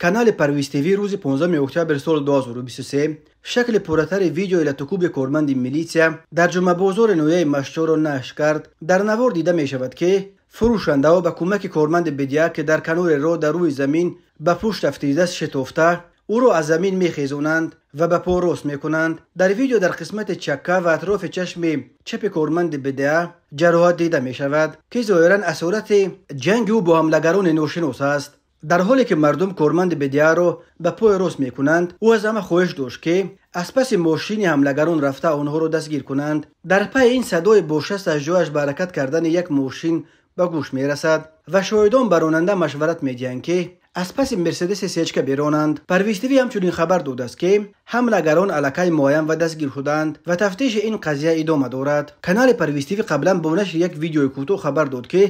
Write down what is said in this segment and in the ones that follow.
Канали Парвиз ТВ рӯзи 15 октябр соли 2023 шакли пурратари видеои латукӯби корманди милитсия дар Ҷумъабозори ноҳияи Мастчоҳро нашр кард. Дар навор дида мешавад, ки фурӯшандаҳо ба кӯмаки корманди БДА, ки дар канори роҳ дар рӯи замин ба пушт афтида, шитофта ӯро аз замин мехезонанд ва ба по рост мекунанд. Дар видео дар қисмати чакка ва атрофи чашми чапи корманди БДА ҷароҳат дида мешавад, ки зоҳиран асорати ҷанги ӯ бо ҳамлагарони ношинос аст. Дар ҳоле ки мардум корманди БДА-ро ба пой рост мекунанд, ӯ аз ҳама хоҳиш дошт, ки аз паси мошини ҳамлагарон рафта онҳоро дастгир кунанд. Дар пайи ин садои бо шаст аз ҷояш ба ҳаракат кардани як мошин ба гӯш мерасад ва шоҳидон ба ронанда машварат медиҳанд, ки аз паси Мерседеси сечка беронанд. Парвиз ТВ ҳамчунин хабар додааст, ки ҳамлагарон аллакай муайян ва дастгир шуданд ва тафтиши ин қазия идома дорад. Канали Парвиз ТВ қаблан бо нашри як видеои кӯтоҳ хабар дод, ки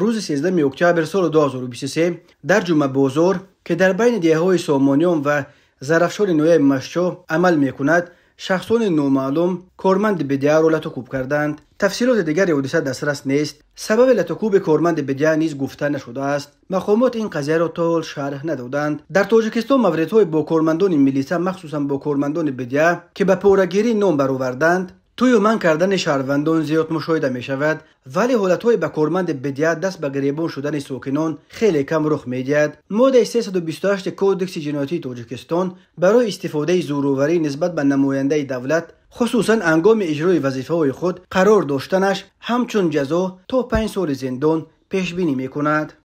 рӯзи 13 октябр соли 2023 дар Ҷумъабозор, ки дар байни деҳаҳои Сомониён ва Зарафшони ноҳияи Мастчоҳ амал мекунад, шахсони номаълум корманди БДА-ро латукӯб карданд. Тафсилоти дигари ҳодиса дастрас нест. Сабаби латукӯби корманди БДА низ гуфта нашудааст. Мақомот ин қазияро то ҳол шарҳ надоданд. Дар Тоҷикистон мавридҳои бо кормандони милиса, махсусан бо кормандони БДА, ки ба порагирӣ ном бароварданд, тӯю манъ кардани шаҳрвандон зиёд мушоҳида мешавад, вале ҳолатҳои ба корманди БДА даст ба гиребон шудани сокинон хеле кам рух медиҳад. Моддаи 328 Кодекси ҷиноятии Тоҷикистон барои истифодаи зӯроварӣ нисбат ба намояндаи давлат, хусусан ҳангоми иҷрои вазифаҳои худ қарор доштанаш, ҳамчун ҷазо то 5 соли зиндон пешбинӣ мекунад.